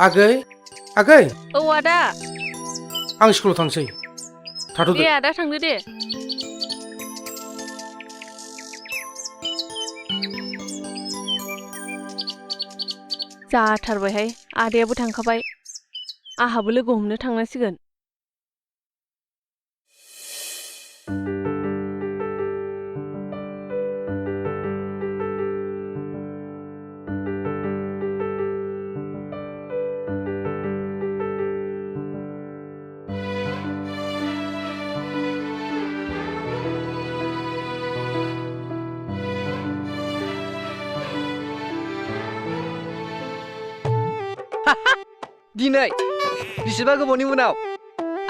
आगै आगै औ आदा आं स्कुलाव थांसै थाथ'दो दे आदा थांदो दे जाथारबायहाय आदायाबो थांखाबाय आहाबो लोगो हमनो थांनांसिगोन दिनै बिसिबा गोबावनि उनाव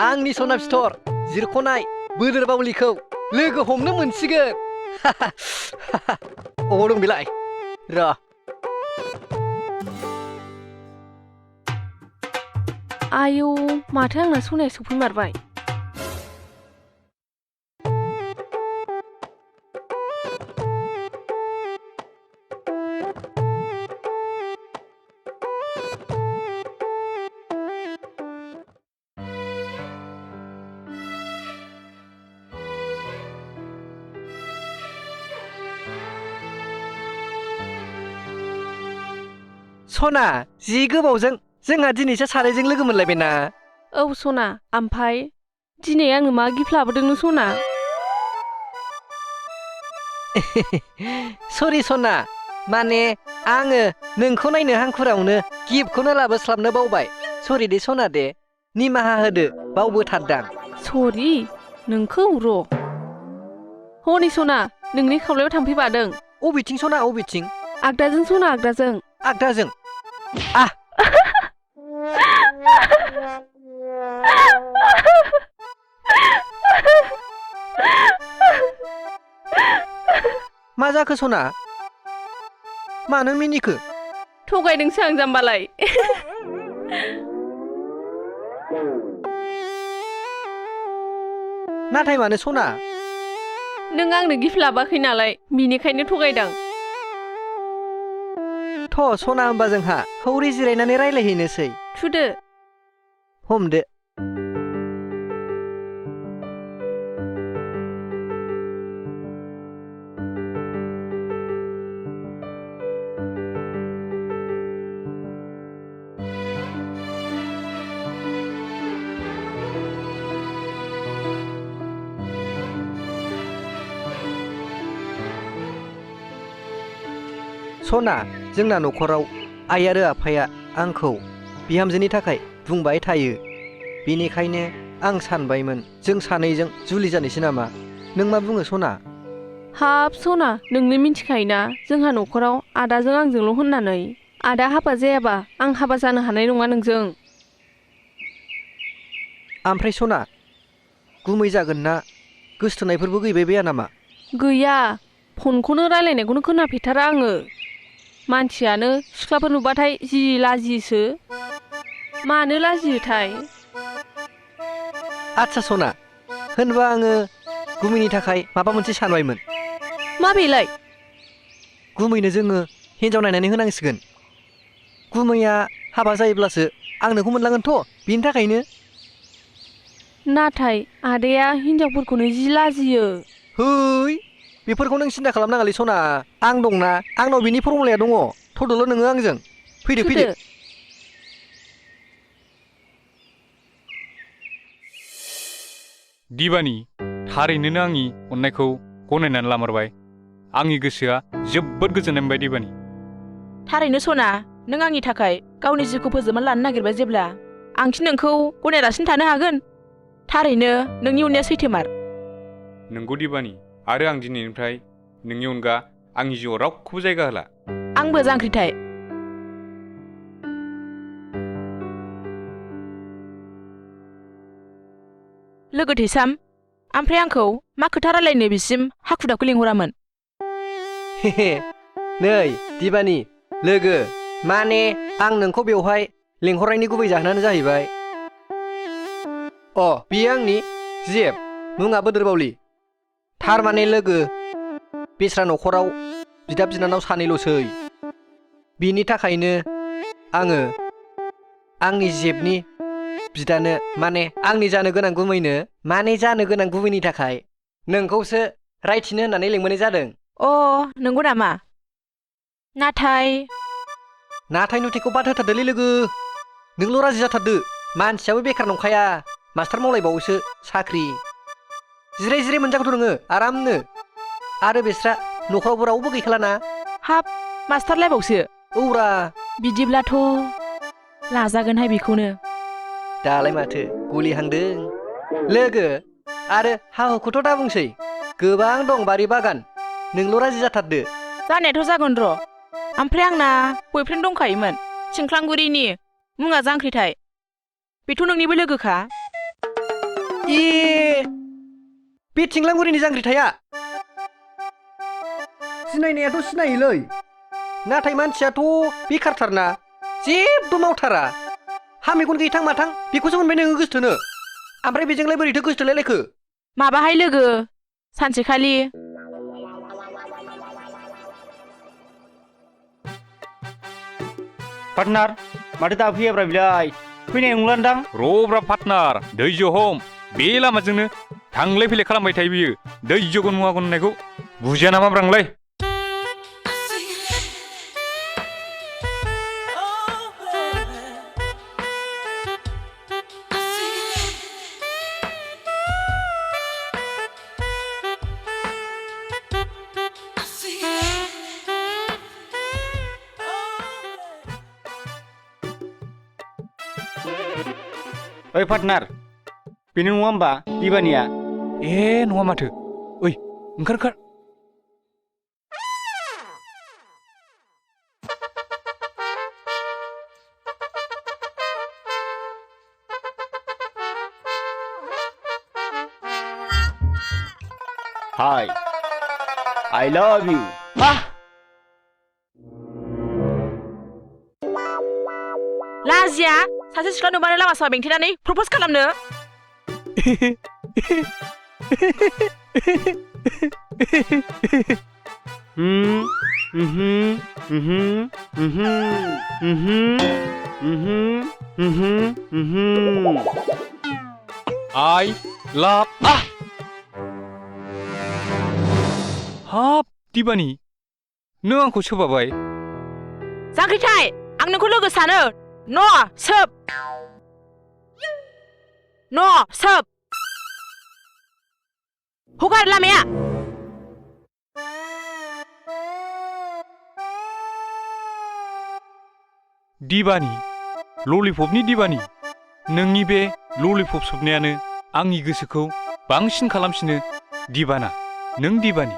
आंनि सना फिथर जिरख'नाय बोदोर बावलिखौ लोगो हमनो मोनसिगोन अबाव दं बेलाय र' आयौ माथो आंना सनाया सफैमारबाय सना जि गोबावजों जोंहा दिनैसो सानैजों लोगो मोनलायबाय ना औ सना आमफाय दिनै आंनो मा गिफ्ट लाबोदों नों सना सरि सना माने आङो नोंखौ नायनो हांखुरावनो गिफ्टखौनो लाबोस्लाबनो बावबाय सरि दे सना दे निमाहा होदो बावबोथारदां सरि नोंखौ र' हनै सना नोंनि खावलायाव थाम्फै बादों अबेथिं सना अबेथिं आगदाजों सना आगदाजों आगदाजों मा जाखो सना मानो मिनिखो थगायदोंसो आं जाम्बालाय नाथाय मानो सना नों आंनो गिफ्ट लाबाखै नालाय बिनिखायनो थगायदां थ' सना होमबा जोंहा हौरै जिरायनानै रायलायहैनोसै थुदो हमदो सना जोंना न'खराव आइ आरो आफाया आंखौ बिहामजोनि थाखाय बुंबाय थायो बेनिखायनो आं सानबायमोन जों सानैजों जुलि जानोसै नामा नों मा बुङो सना हाब सना नोंनो मिथिखायोना जोंहा न'खराव आदाजों आंजोंल' होननानै आदा हाबा जायाबा आं हाबा जानो हानाय नङा नोंजों ओमफ्राय सना गुमै जागोन ना गोसथोनायफोरबो गैबाय बाया नामा गैया फनखौनो रायलायनायखौनो खोनाफेरथारा आङो मानसियानो सिख्लाफोर नुबाथाय जि लाजियोसो मानो लाजियोथाय आदसा सना होनबा आङो गुमैनि थाखाय माबा मोनसे सानबायमोन मा बेलाय गुमैनो जोङो हिन्जाव नायनानै होनांसिगोन गुमैया हाबा जायोब्लासो आं नोंखौ मोनलांगोनथ' बिनि थाखायनो नाथाय आदाया हिनजावफोरखौनो जि लाजियो है बेफोरखौ नों सिन्था खालामनाङालै सना आं दंना आंनाव बिनि फर्मुलाया दङ थद'ल' नोङो आंजों फैदो थुदो फैदो दिबानि थारैनो आंनि अननायखौ गनायनानै लामारबाय आंनि गोसोआ जोबोद गोजोननाय मोनबाय दिबानि थारैनो सना नों आंनि थाखाय गावनि जिउखौ फोजोबना लानो नागिरबाय जेब्ला आंखि नोंखौ गनायालासिनो थानो हागोन थारैनो नोंनि अननाया सैथोमार नंगौ दिबानि आरो आं दिनैनिफ्राय नोंनि अनगा आंनि जिउआव रावखौबो जायगा होला आंबो जांख्रिथाय लोगो थैसाम ओमफ्राय आंखौ मा खोथा रायलायनो बिसिम हाखु दाखु लिंहरामोन नै दिबानि लोगो माने आं नोंखौ बेवहाय लिंहरनायनि गुबै जाहोनानो जाहैबाय बियो आंनि जेब मुङा बोदोर बावलि थारमाने लोगो बेस्रा न'खराव बिदा बिनानाव सानैल'सै बिनि थाखायनो आङो आंनि जेबनि बिदानो माने आंनि जानो गोनां गुबैनि थाखाय नोंखौसो रायथिनो होननानै लिंबोनाय जादों। अ नंगौ नामा? नाथाय नुथायखौ बाद होथारदोलै लोगो। नोंल' राजि जाथारदो। मानसियाबो बेखार नंखाया, मास्टार मावलायबावोसो साख्रि। जिराय जिराय मोनजागोनथ' नोङो आरामनो। आरो बेस्रा न'खरावबो रावबो गैखालाना। हाब मास्टारलायबावसो? औरा। बिदिब्लाथ' लाजागोनहाय बेखौनो। दालाय माथो गलिहांदों। लोगो आरो हा हुखौथ' दा बुंसै। गोबां दं बारि बागान। नोंल' राजि जाथारदो। जानायाथ' जागोन र'। ओमफ्राय आंना बयफ्रेन्ड दंखायोमोन, थिंख्लांगुरिनि मुङा जांख्रिथाय। बेथ' नोंनिबो लोगोखा। ए बे थिंख्लांगुरिनि जांख्रिथाया? सिनायनायाथ' सिनायोलै, नाथाय मानसियाथ' बेखारथारना, जेबो मावथारा। हा मेगन गैथां माथां बेखौसो मोनबाय नोङो गोसोथोनो। ओमफ्राय बेजोंलाय बोरैथो गोसोथोलायलायखो? माबाहाय लोगो, सानसेखालि पार्टनार, माथो दा फैयाब्रा बिलाय? फैनाय नंलान्दां? र'ब्रा पार्टनार, धैर्य हम। बे लामाजोंनो थांलाय फैलाय खालामबाय थायो बियो। धैर्यगन मुवागन होननायखौ बुजिया नामाब्रा नोंलाय? ओइ पार्टनार, बेनो नङा होमबा दिबानिया? ए नङा माथो। ओइ ओंखार। हाय, I love you. लाजिया सासे सिख्ला नुबानो लामा सामा बेंथेनानै प्रप'ज खालामनो। आइ लाभ हाब दिबानि, नों आंखौ सोबाबाय? जांख्रिथाय, आं नोंखौ लोगो सानो। सोब हगार लामाया। दिबानि, ललिपपनि दिबानि, नोंनि बे ललिपप सोबनायानो आंनि गोसोखौ बांसिन खालामसिनो। दिबाना, नों दिबानि।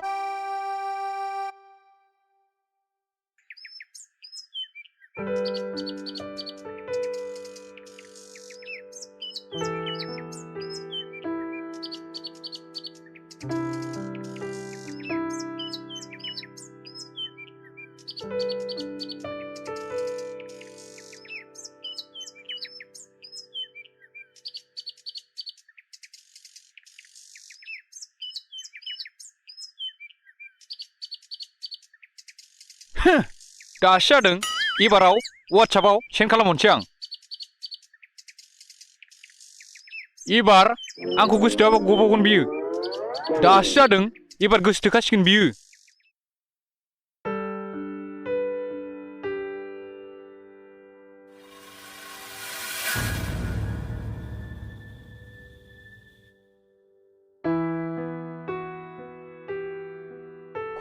दासो जादों। एबाराव वाट्सएपआव सेन्ड खालामहरनोसै आं। एबार आंखौ गोसोथोआबा गबावगोन बियो। दासो जादों, एबार गोसोथोखासिगोन बियो।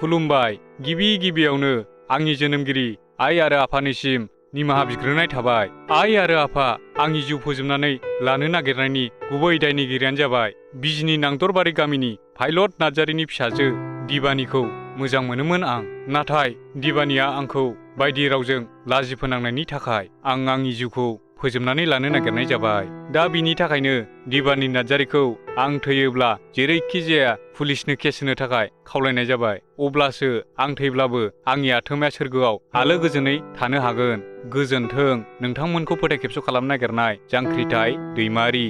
खुलुमबाय। गिबियावनो आंनि जोनोमगिरि आइ आरो आफानिसिम निमाहा बिग्रोनाय थाबाय। आइ आरो आफा, आंनि जिउ फोजोबनानै लानो नागिरनायनि गुबै दायनिगिरियानो जाबाय बिजनि नांदरबारि गामिनि पाइलट नार्जारिनि फिसाजो दिबानिखौ मोजां मोनोमोन आं। नाथाय दिबानिया आंखौ बायदि रावजों लाजि फोनांनायनि थाखाय आं आंनि जिउखौ फोजोबनानै लानो नागिरनाय जाबाय। दा बिनि थाखायनो दिबानि नार्जारिखौ आं थैयोब्ला जेरैखि जाया पुलिसनो केस होनो थाखाय खावलायनाय जाबाय। अब्लासो आं थैब्लाबो आंनि आथोमाया सोरगोआव आलो गोजोनै थानो हागोन। गोजोन्थों, नोंथांमोनखौ फोथायखेबस' खालामनो नागिरनाय जांख्रिथाय दैमारि।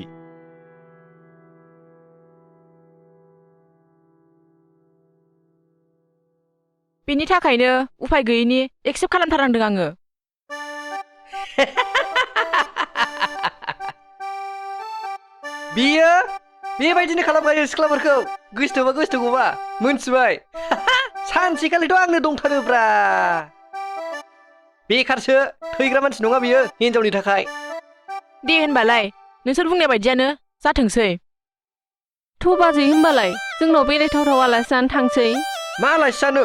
बेनि थाखायनो उफाय गैयैनि एक्सेप्ट खालामथारनांदों आङो। बियो बेबायदिनो खालामखायो सिख्लाफोरखौ गोसथोबा गोसथोगौबा मोनथिबाय सानसेखालिथ' आंनो दंथारोब्रा बेखारसो थैग्रा मानसि नङा बियो हिनजावनि थाखाय दे होनबालाय नोंसोर बुंनाय बायदियानो जाथोंसै। थ' बाजै होमबालाय जोंनाव बेरायथावथाव आलासि जानो थांसै। मा आलासि जानो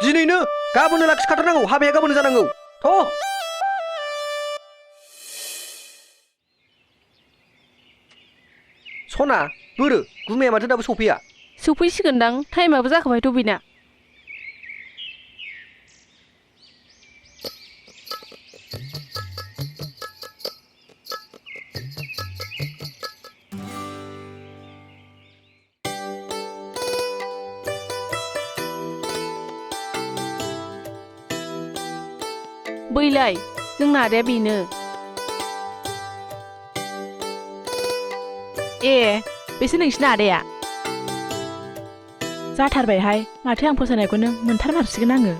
दिनैनो गाबोननो लाखिखाथारनांगौ हाबाया गाबोननो जानांगौ थ' सना बोरो गुमैया माथो दाबो सफैया सफैसिगोनदां टाइमाबो जाखाबायथ' बेना। बैलाय जोंना आदाया बेनो। ए बेसो नोंसिना आदाया जाथारबायहाय माथो आं फसायनायखौनो मोनथारमारसिगोन आङो।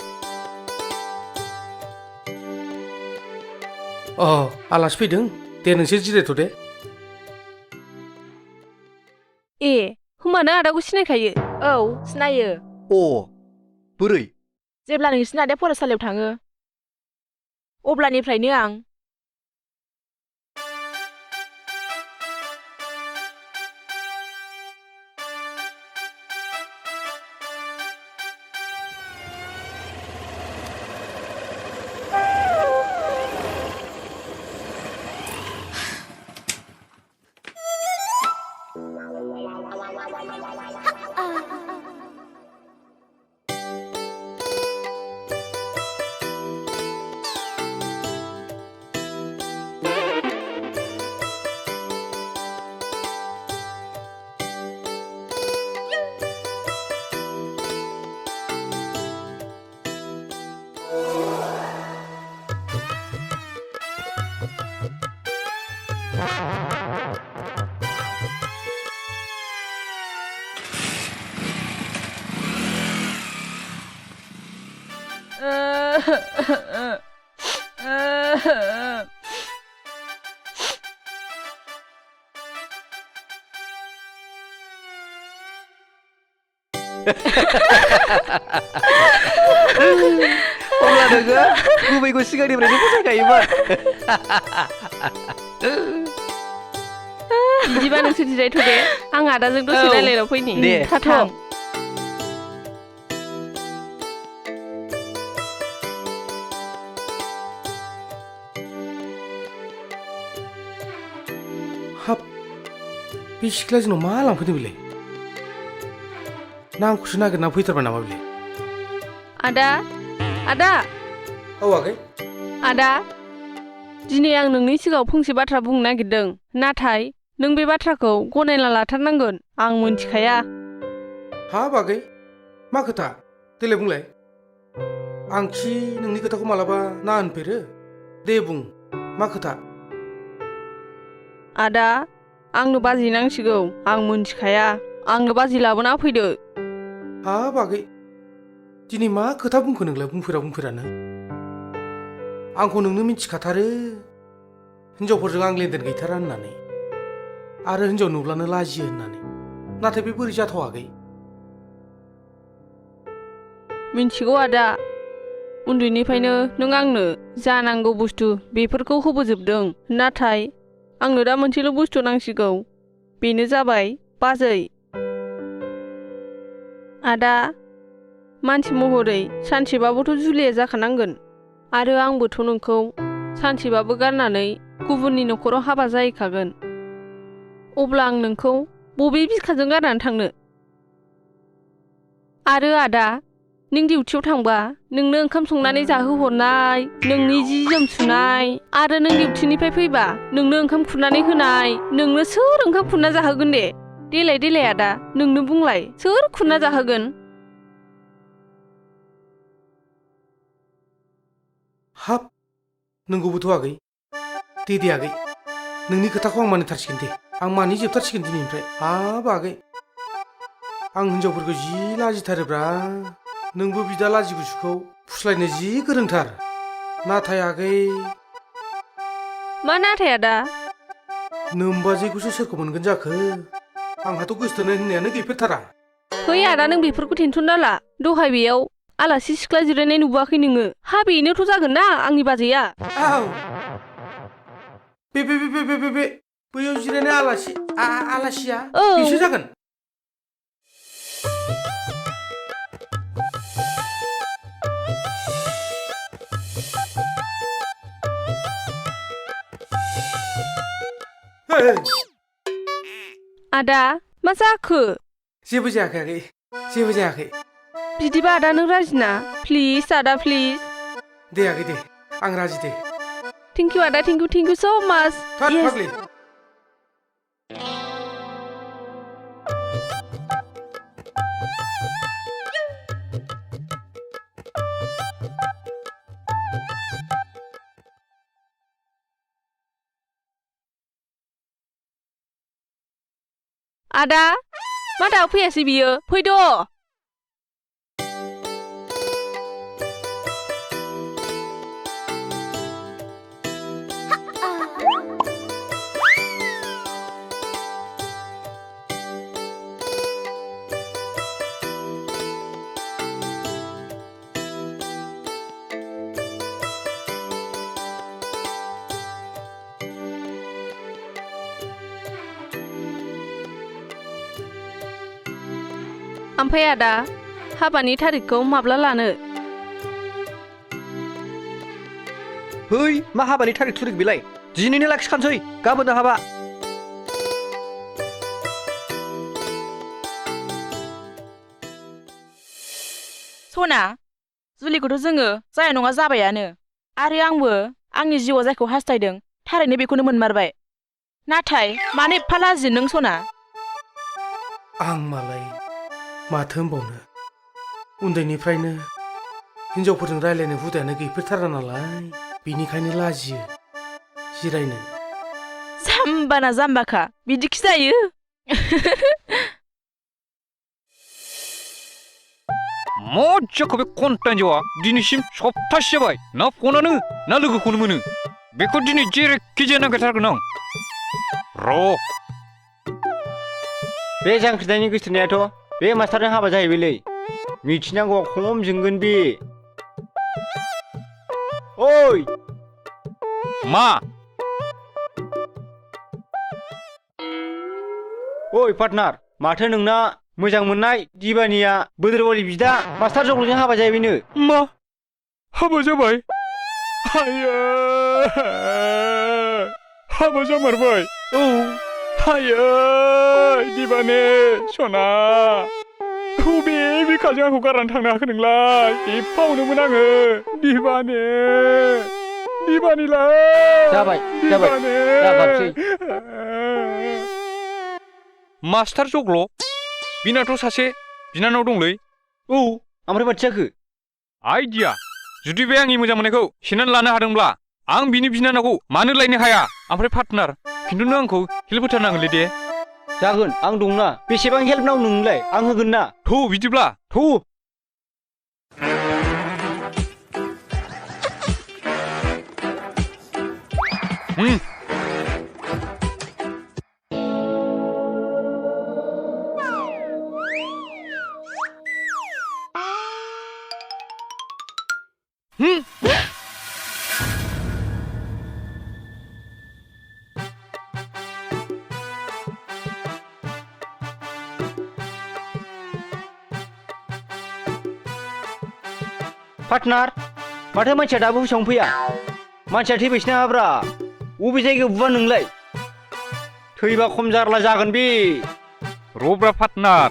आलासि फैदों दे नोंसोर जिरायथ' दे। ए होमबा नों आदाखौ सिनायखायो? औ सिनायो। अ बोरै जेब्ला नोंसिनि आदाया फरायसालियाव थाङो अब्लानिफ्रायनो आं अब्ला नोङो गुबैखौ सिगांनिफ्रायनो फसायखायोमोन बिदिबा नोंसोर जिरायथ' दे आं आदाजों दसे रायलायना फैनि। दे थाथां हाब बे सिख्लाया जोंनाव मा लांफैदों बेलाय ना आंखौसो नागिरना फैथारबाय नामा बेलाय? आदा आदा औ आगै आदा दिनै आं नोंनि सिगाङाव फंसे बाथ्रा बुंनो नागिरदों नाथाय नों बे बाथ्राखौ गनायना लाथारनांगोन आं मोनथिखाया। हाब आगै मा खोथा देलाय बुंलाय। आंखि नोंनि खोथाखौ मालाबा ना होनफेरो दे बुं मा खोथा। आदा आंनो बाजै नांसिगौ आं मोनथिखाया आंनो बाजै लाबोना फैदो। हाब आगै दिनै मा खोथा बुंखो नोंलाय बुंफेरानो आंखौ नोंनो मिथिखाथारो हिनजावफोरजों आं लेनदेन गैथारा होननानै आरो हिनजाव नुब्लानो लाजियो होननानै नाथाय बे बोरै जाथाव आगै? मिन्थिगौ आदा उन्दैनिफ्रायनो नों आंनो जा नांगौ बुस्थु बेफोरखौ होबोजोबदों नाथाय आंनो दा मोनसेल' बुस्थु नांसिगौ बेनो जाबाय बाजै। आदा मानसि महरै सानसेबाबोथ' जुलिया जाखानांगोन आरो आंबोथ' नोंखौ सानसेबाबो गारनानै गुबुननि न'खराव हाबा जाहैखागोन अब्ला आं नोंखौ बबे बिखाजों गारनानै थांनो? आरो आदा नों डिउटियाव थांबा नोंनो ओंखाम संनानै जाहोहरनाय नोंनि जि जोम सुनाय आरो नों डिउटिनिफ्राय फैबा नोंनो ओंखाम खुरनानै होनाय नोंनो सोर ओंखाम खुरना जाहोगोन दे? देलाय आदा नोंनो बुंलाय सोर खुरना जाहोगोन? हाब नंगौबोथ' आगै दे आगै नोंनि खोथाखौ आं मानिथारसिगोन दे आं मानि जोबथारसिगोन दिनैनिफ्राय। हाब आगै आं हिनजावफोरखौ जि लाजिथारोब्रा नोंबो बिदा लाजि गुसुखौ फुस्लायनो जि गोरोंथार नाथाय आगै मा नाथाय आदा? नोमबाजैखौसो सोरखौ मोनगोन जाखो? आंहाथ' गोसोथोनाय होननायानो गैफेरथारा। है आदा नों बेफोरखौ टेनसन दाला। दहाय बेयाव आलासि सिख्ला जिरायनाय नुबोआखै नोङो? हा बेनोथ' जागोन ना आंनि बाजैया। औ बे बैयाव जिरायनाय आलासिया औ। बेसो जागोन। आदा मा जाखो? जेबो जायाखै जेबो जायाखै। बिदिबा आदा नों राजिना? प्लिज आदा प्लिज। दे आगै दे, आं राजि दे। थेंक इउ आदा, थेंक इउ स' माच। थोद फाग्लि। आदा मा दाबो फैयासै बियो? फैद'। ओमफ्राय आदा हाबानि थारिखखौ माब्ला लानो? है मा हाबानि थारिख थुरिख बेलाय? दिनैनो लाखिखानोसै, गाबोननो हाबा। सना, जुलिखौथ' जोङो जाया नङा जाबायानो। आरो आंबो आंनि जिउआव जायखौ हास्थायदों थारैनो बेखौनो मोनमारबाय। नाथाय मानो एफा लाजियो नों सना? आं मालाय माथो होनबावनो, उन्दैनिफ्रायनो हिनजावफोरजों रायलायनो हुदायानो गैफेरथारा नालाय, बेनिखायनो लाजियो जिरायनो। जाम्बाना जाम्बाखा, बिदिखि जायो। मा जाखो बे कन्टेन जौआ? दिनैसिम सप्तासे जाबाय, ना फनानो ना लोगोखौनो मोनो। बेखौ दिनै जेरैखि जाया नागिरथारगोन आं। र' बे जांख्रिनायनि गोसोथोनायाथ' बे मास्टारजों हाबा जाहैबायलै। मिथिनांगौआ खम जोंगोन बे। ओइ मा? ओइ पार्टनार, माथो नोंना मोजां मोननाय दिबानिया बोदोरबावलि बिदा मास्टार जगलजों हाबा जाहैबायनो। मा? हाबा जाबाय? आयै हाबा जामारबाय? औ आयै दिबाने सना, बबे बिखाजों आंखौ गारनानै थांनो हाखो नोंलाय? एफा अनोमोन आङो। दिबानिलाय जाबाय दिबाने। दागाबसै। मास्टार जग्ल? बिनाथ' सासे बिनानाव दंलै। औ, ओमफ्राय माथो जाखो? आइडिया, जुदि बे आंनि मोजां मोननायखौ सेनानै लानो हादोंब्ला आं बिनि बिनानावखौ मानो लायनो हाया? ओमफ्राय पार्टनार, खिन्थु नों आंखौ हेल्प होथारनांगोनलै दे। जागोन, आं दंना। बेसेबां हेल्प नांगौ नोंनोलाय? आं होगोन ना। थौ बिदिब्ला थौ। पार्टनार, माथो मानसिया दाबो हुसावनो फैया? मानसिया थैबायसो नामाब्रा? बबे जायगायाव बुवा नोंलाय? थैबा खम जारला जागोन बे। रब्रा पार्टनार,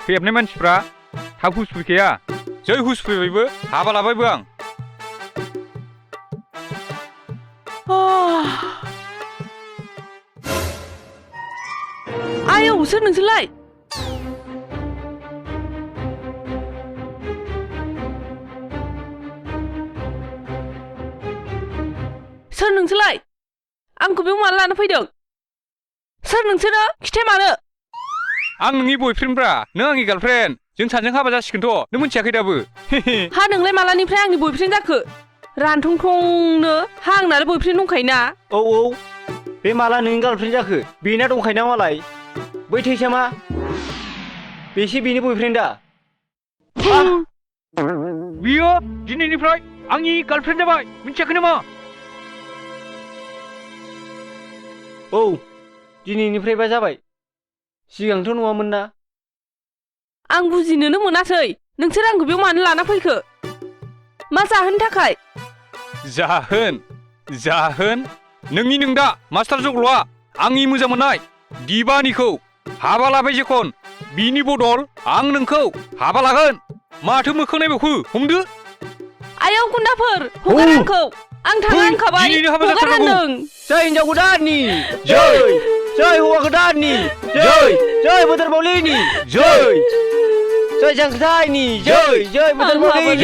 फैहाबनाय मानसिफ्रा थाब हुस फैखाया। जै हुस फैबायबो हाबा लाबायबो आं। आयौ सोर नोंसोरलाय? सोर नोंसोरलाय? आंखौ बेयाव मानो लाना फैदों? सोर नोंसोरो? खिथाया मानो? आं नोंनि बयफ्रेन्डब्रा, नों आंनि गार्लफ्रेन्ड। जों सानैजों हाबा जासिगोनथ', नों मिथियाखै दाबो? हा नोंलाय मालानिफ्राय आंनि बयफ्रेन्ड जाखो? रानथंथंनो हांनानै बयफ्रेन्ड दंखायोना औ बे माला नोंनि गार्लफ्रेन्ड जाखो बेना दंखायोना मालाय बै थैसामा बेसे बेनि बयफ्रेन्डा बियो दिनैनिफ्राय आंनि गार्लफ्रेन्ड जाबाय मिथियाखै नामा औ दिनैनिफ्रायबा जाबाय सिगांथ' नङामोन ना आं बुजिनोनो मोनासै नोंसोर आंखौ बेयाव मानो लाना फैखो मा जाहोननि थाखाय जाहोन नोंनि दा मास्टार जगल'आ आंनि मोजां मोननाय दिबानिखौ हाबा लाबाय जेखन बिनि बदल आं नोंखौ हाबा लागोन माथो मोखां नायबावखो हमदो आयौ गुन्दाफोर हगार आंखौ आं थाङा होनखाबाय दिनैनो हाबा हगार जाथारनांगौ होनदों जय हिनजाव गोदाननि जय हौवा गोदाननि जय बोदोर बावलिनि जय जांख्रिथायनि जय बोदोर बावलिनि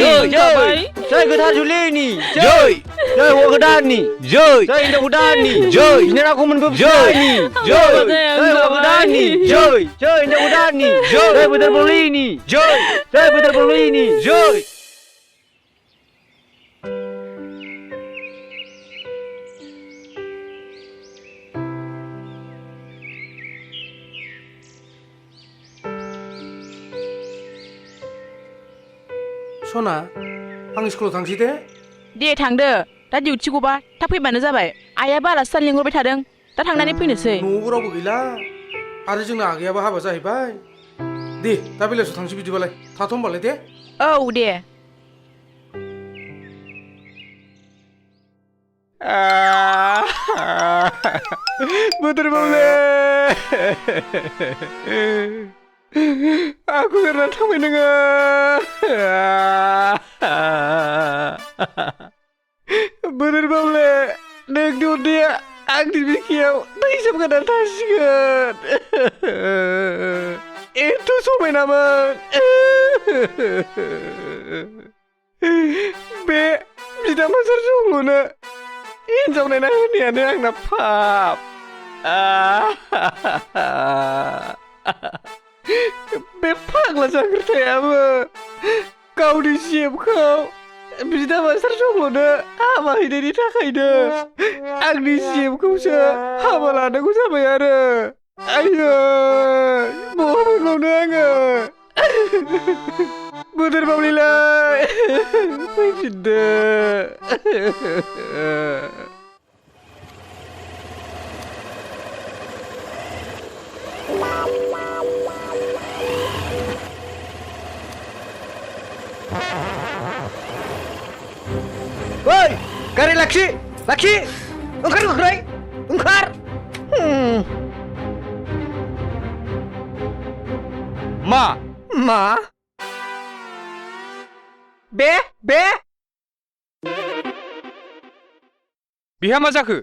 जय गोथार जुलिनि जय हौवा गोदाननि जय हिनजाव गोदाननि बिनानावखौ मोनबोफिननायनि जय हौवा गोदाननि जय हिनजाव गोदाननि जय बोदोर बावलिनि जय बोदोर बावलिनि जय सना आं स्कुलाव थांसै दे थांदो दा डिउटि गबा थाब फैबानो जाबाय आइयाबो आलासि जानो लिंहरबाय थादों दा थांनानै फैनोसै न'आवबो रावबो गैला आरो जोंना आगैयाबो हाबा जाहैबाय दे दा बेलासियाव थांसै बिदिबालाय थाथ' होमबालाय दे औ दे बोदोर बावले आंखौ गारना थांबाय नोङो बोदोर बावले नोंनि अननाया आंनि बिखायाव दैसोम गारनानै थासिगोन एथ' समायनामोन बे बिदा मास्टार जगल'नो हिनजाव नायना होनायानो आंना पाप बे फाग्ला जांख्रिथायाबो गावनि जिएमखौ बिदा मास्टार जगल'नो हाबा हैनायनि थाखायनो आंनि जिएमखौसो हाबा लानांगौ जाबाय आरो आयै बहा मोनबावनो आङो बोदोर बावलिलाय फैफिनदो ओइ गारि लाखि ओंखार गोख्रै ओंखार मा बे बिहा मा जाखो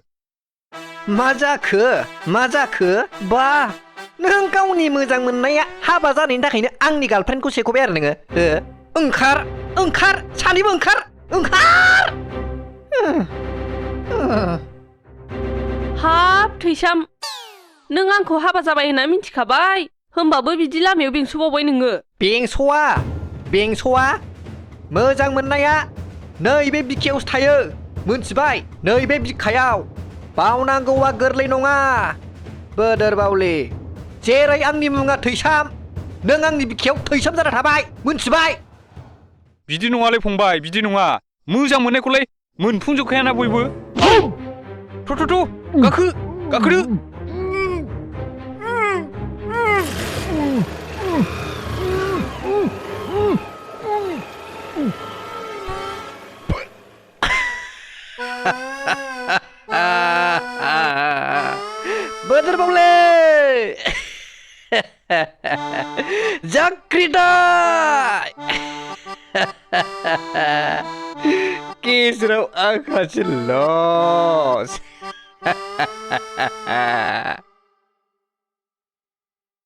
मा जाखो बा नों गावनि मोजां मोननाया हाबा जानायनि थाखायनो आंनि गार्लफ्रेन्डखौ सेख'बाय आरो नोङो ओंखार सानैबो ओंखार हाब थैसाम नों आंखौ हाबा जाबाय होनना मिथिखाबाय होमबाबो बिदि लामायाव बेंसबावबाय नोङो बेंस'आ मोजां मोननाया नैबे बिखायावसो थायो मोनथिबाय नैबे बिखायाव बावनांगौआ गोरलै नङा बोदोर बावलि जेरै आंनि मुङा थैसाम नों आंनि बिखायाव थैसाम जाना थाबाय मोनथिबाय बिदि नङालै फंबाय बिदि नङा मोजां मोननायखौलाय मोनफुंजोबखायाना बयबो थ' गाखोदो बोदोर बावले जांख्रिथाय गेजेराव आंहासो लस